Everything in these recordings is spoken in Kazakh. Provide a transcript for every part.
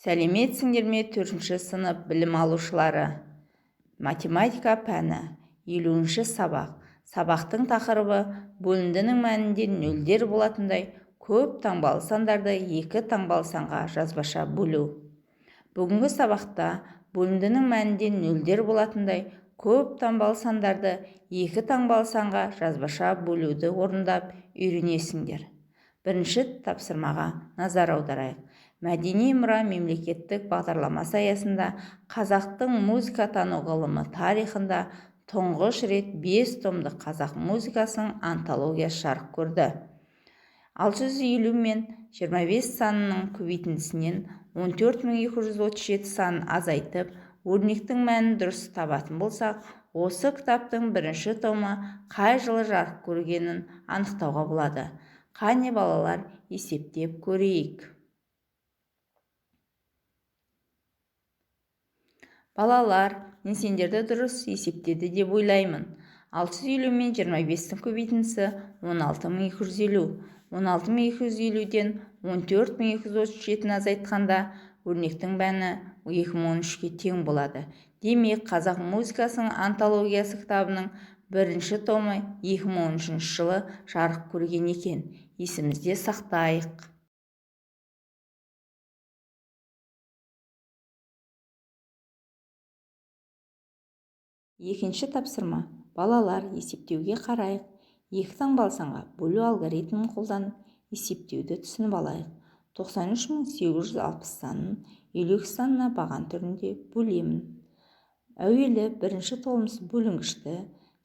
Сәлеметсіңдер ме, 4-ші сынып білім алушылары? Математика пәні, 50-ші сабақ. Сабақтың тақырыбы бөліндінің мәнінде нөлдер болатындай көп таңбалы сандарды екі таңбалы санға жазбаша бөлу. Бүгінгі сабақта бөліндінің мәнінде нөлдер болатындай көп таңбалы сандарды екі таңбалы санға жазбаша бөлуді орындап үйренесіңдер. Бірінші тапсырмаға назар аударайық. Мәдени мұра мемлекеттік бағдарламасы аясында қазақтың музыкатану ғылымы тарихында тұңғыш рет 5 томдық қазақ музыкасының антологиясы жарық көрді. 650 мен 25 санының көбейтіндісінен 14237 санын азайтып, өрнектің мәнін дұрыс табатын болсақ, осы кітаптың бірінші томы қай жылы жарық көргенін анықтауға болады. Қане, балалар, есептеп көрейік. Балалар, мен сендерді дұрыс есептеді деп ойлаймын. 650 мен 25-тің көбейтіндісі 16250. 16250-ден 14237-ні азайтқанда өрнектің мәні 2013-ке тең болады. Демек, қазақ музыкасының антологиясы кітабының бірінші томы 2013 жылы жарық көрген екен. Есімізде сақтайық. Екінші тапсырма. Балалар, есептеуге қарайық. Екі таңбалы санға бөлу алгоритмін қолданып, есептеуді түсініп алайық. 93860 санын 52 санына баған түрінде бөлемін. Әуелі бірінші толымсыз бөлінгішті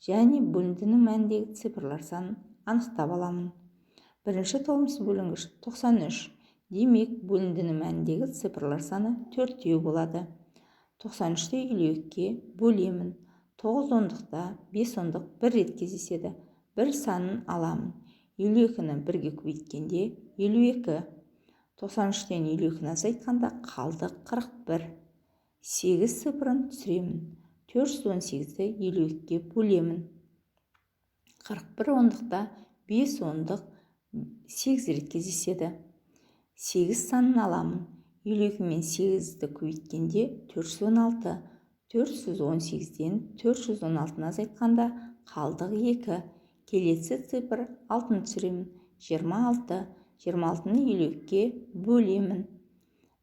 және бөліндінің мәніндегі цифрлар санын анықтап аламын. Бірінші толымсыз бөлінгіш 93. Демек, бөліндінің мәніндегі цифрлар саны 4 болады. 93-ті 52-ге бөлемін. 9 ондықта 5 ондық бір рет кездеседі. Бір санын аламын. 52-ні бірге көбейткенде 52. 93-тен 52-ні азайтқанда қалды 41. 8 цифрын түсіремін. 418-ді 52-ге бөлемін. 41 ондықта 5 ондық 8 рет кездеседі. 8 санын аламын. 52 мен 8-ді көбейткенде 416. 418-ден 416-ны азайтқанда қалдық 2. Келесі цифр 6-ны түсіремін. 26. 26-ны 52-ге бөлемін.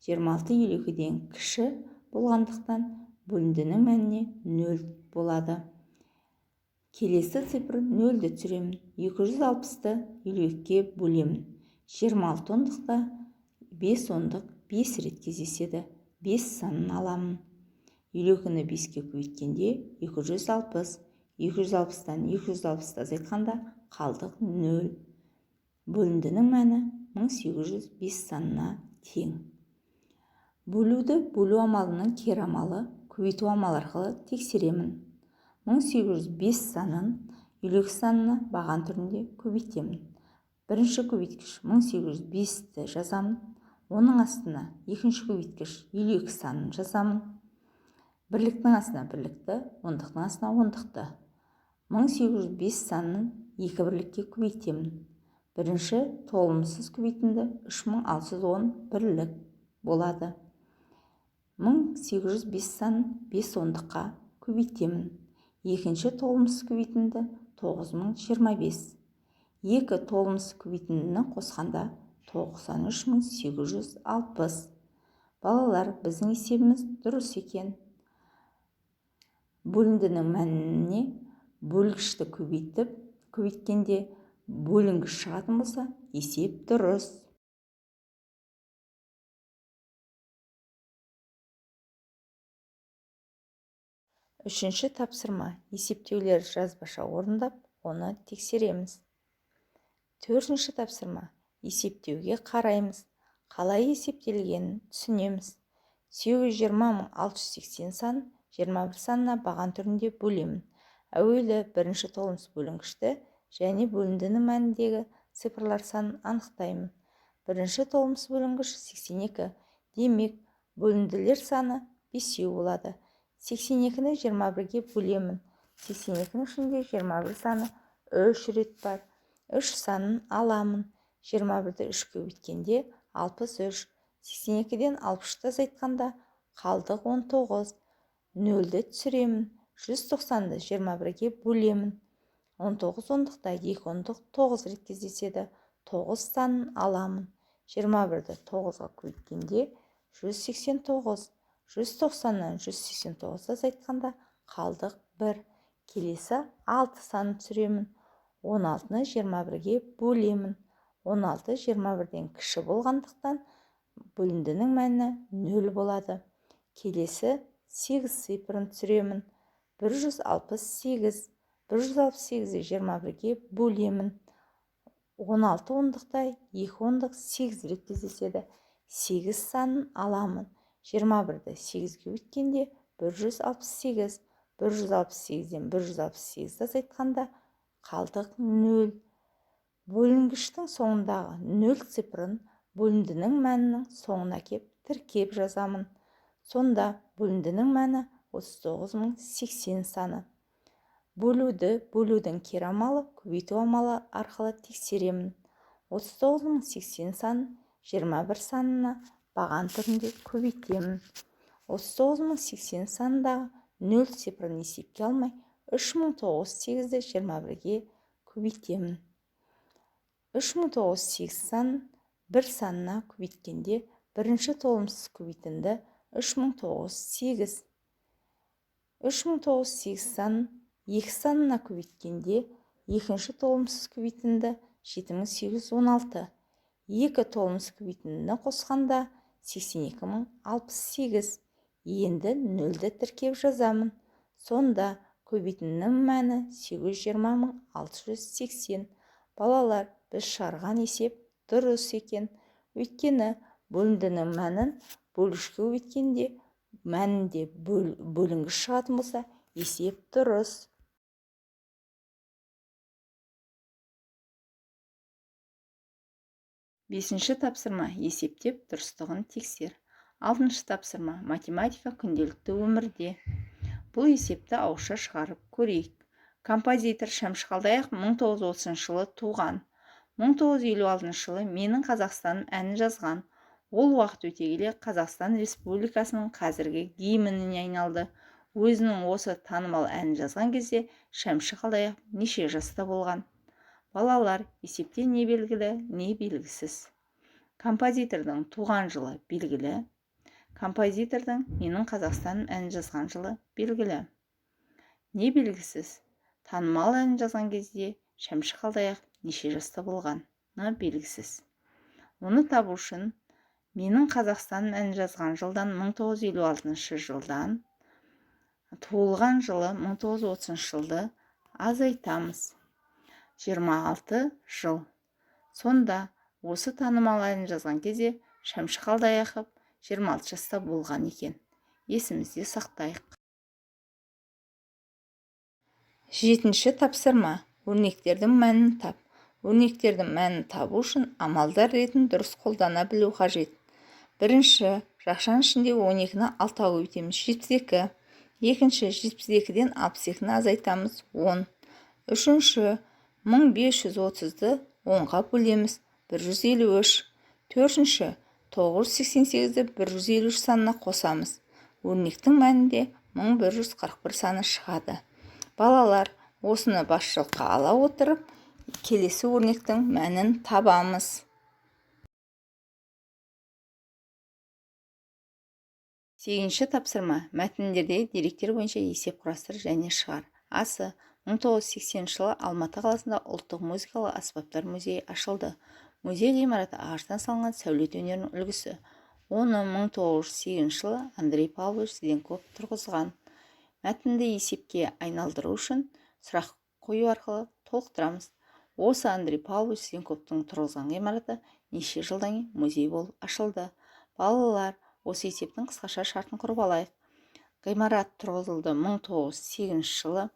26 52-ден кіші болғандықтан бөліндінің мәніне 0 болады. Келесі цифр 0-ді түсіремін. 260-ты 52-ге бөлемін. 26 ондықта 5 ондық 5 рет кездеседі. 5 санын аламын. 52-ні 5-ке көбейткенде 260. 260-тан 260-ты азайтқанда қалдық 0. Бөліндінің мәні 1805 санына тең. Бөлуді бөлу амалының кері амалы көбейту амалы арқылы тексеремін. 1805 санын 52 санына баған түрінде көбейтемін. Бірінші көбейткіш 1805-ті жазамын. Оның астына екінші көбейткіш 52 санын жазамын. Бірліктің астына бірлікті, ондықтың астына ондықты. 1805 санын екі бірлікке көбейтемін. Бірінші толымсыз көбейтінді 3610 бірлік болады. 1805 санын 5 ондыққа көбейтемін. Екінші толымсыз көбейтінді 9025. Екі толымсыз көбейтіндіні қосқанда 93860. Балалар, біздің есебіміз дұрыс екен. Бөліндінің мәніне бөлгішті көбейткенде бөлінгіш шығатын болса, есеп дұрыс. Үшінші тапсырма. Есептеулер жазбаша орындап, оны тексереміз. Төртінші тапсырма. Есептеуге қараймыз. Қалай есептелгенін түсінеміз. 820680 сан 21 санына баған түрінде бөлемін. Әуелі бірінші толымсыз бөлінгішті және бөліндінің мәніндегі цифрлар санын анықтаймын. Бірінші толымсыз бөлінгіш 82. Демек, бөлінділер саны 5 болады. 82-ні 21-ге бөлемін. 82-нің ішінде 21 саны 3 рет бар. 3 санын аламын. 21-ді 3 көбейткенде 63. 82-ден 63-ті азайтқанда қалдық 19. Нөлді түсіремін. 190-ды 21-ге бөлемін. 19 ондықта 2 ондық 9 рет кездеседі. 9 санын аламын. 21-ді 9-ға көбейткенде 189. 190-нан 189-ды азайтқанда қалдық 1. Келесі 6 санын түсіремін. 16-ны 21-ге бөлемін. 16 21-ден кіші болғандықтан бөліндінің мәні 0 болады. Келесі 8 цифрын түсіремін. 168. 168-ді 21-ге бөлемін. 16 ондықта 2 ондық 8 рет кездеседі. 8 санын аламын. 21-ді 8-ге өткенде 168. 168-ден 168-ді азайтқанда қалдық 0. Бөлінгіштің соңындағы 0 цифрын бөліндінің мәнінің соңына кеп тіркеп жазамын. Сонда бөліндінің мәні 39080 саны. Бөлуді бөлудің кері амалы көбейту амалы арқылы тексеремін. 39080 санын 21 санына баған түрінде көбейтемін. 39080 санындағы 0 цифрын есепке алмай 3908-ді 21-ге көбейтемін. 3908 санын 1 санына көбейткенде бірінші толымсыз көбейтінді 3908. 3908 санын 2 санына көбейткенде екінші толымсыз көбейтінді 7816. 2 толымсыз көбейтіндіні қосқанда 82068. Енді нөлді тіркеп жазамын. Сонда көбейтіндінің мәні 820680. Балалар, біз шығарған есеп дұрыс екен. Өйткені бөліндінің мәнін бөлгішке көбейткенде мәнінде бөлінгіш шығатын болса, есеп дұрыс. Бесінші тапсырма. Есептеп дұрыстығын тексер. Алтыншы тапсырма. Математика күнделікті өмірде. Бұл есепті ауызша шығарып көрейік. Композитор Шәмші Қалдаяқов 1930 жылы туған. 1956 жылы «Менің Қазақстаным» әнін жазған. Ол уақыт өте келе Қазақстан Республикасының қазіргі гимніне айналды. Өзінің осы танымал әнін жазған кезде Шәмші Қалдаяқов неше жаста болған? Балалар, есепте не белгілі, не белгісіз? Композитордың туған жылы белгілі. Композитордың «Менің Қазақстаным» әнін жазған жылы белгілі. Не белгісіз? Танымал әнін жазған кезде Шәмші Қалдаяқов неше жаста болғаны белгісіз. Оны табу үшін «Менің Қазақстаным» әнін жазған жылдан 1956 жылдан туылған жылы 1930 жылды азайтамыз. 26 жыл. Сонда осы танымал әнін жазған кезде Шәмші Қалдаяқов 26 жаста болған екен. Есімізде сақтайық. Жетінші тапсырма. Өрнектердің мәнін тап. Өрнектердің мәнін табу үшін амалдар ретін дұрыс қолдана білу қажет. Бірінші, жақшаның ішінде 12-ні 6-ға көбейтеміз, 72. Екінші, 72-ден 62-ні азайтамыз, 10. Үшінші, 1530-ды 10-ға бөлеміз, 153. Төртінші, 988-ді 153 санына қосамыз. Өрнектің мәнінде 1141 саны шығады. Балалар, осыны басшылыққа ала отырып, келесі өрнектің мәнін табамыз. Сегізінші тапсырма. Мәтіндердегі деректер бойынша есеп құрастыр және шығар. Асы 1980 жылы Алматы қаласында ұлттық музыкалық аспаптар музейі ашылды. Музей ғимараты ағаштан салынған сәулет өнерінің үлгісі. Оны 1908 жылы Андрей Павлович Зеленков тұрғызған. Мәтінді есепке айналдыру үшін сұрақ қою арқылы толықтырамыз. Осы Андрей Павлович Зеленковтың тұрғызған ғимараты неше жылдан кейін музей болып ашылды? Балалар, осы есептің қысқаша шартын құрып алайық. Ғимарат тұрғызылды 1908 жылы,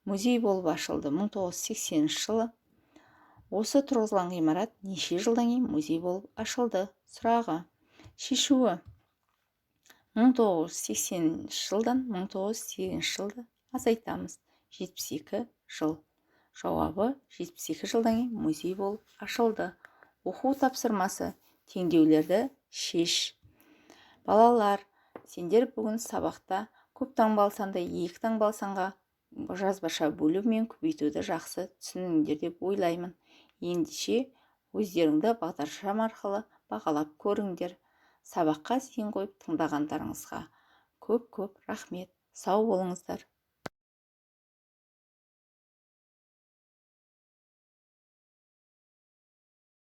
музей болып ашылды 1980 жылы. Осы тұрғызылған ғимарат неше жылдан кейін музей болып ашылды? Сұрағы. Шешуі. 1980 жылдан 1908 жылды азайтамыз. 72 жыл. Жауабы 72 жылдан кейін музей болып ашылды. Оқу тапсырмасы. Теңдеулерді Шеш. Балалар, сендер бүгін сабақта көп таңбалы санды екі таңбалы санға жазбаша бөлу мен көбейтуді жақсы түсіндіңдер деп ойлаймын. Ендеше, өздеріңді бағдаршам арқылы бағалап көріңдер. Сабаққа зейін қойып тыңдағандарыңызға көп-көп рахмет. Сау болыңыздар.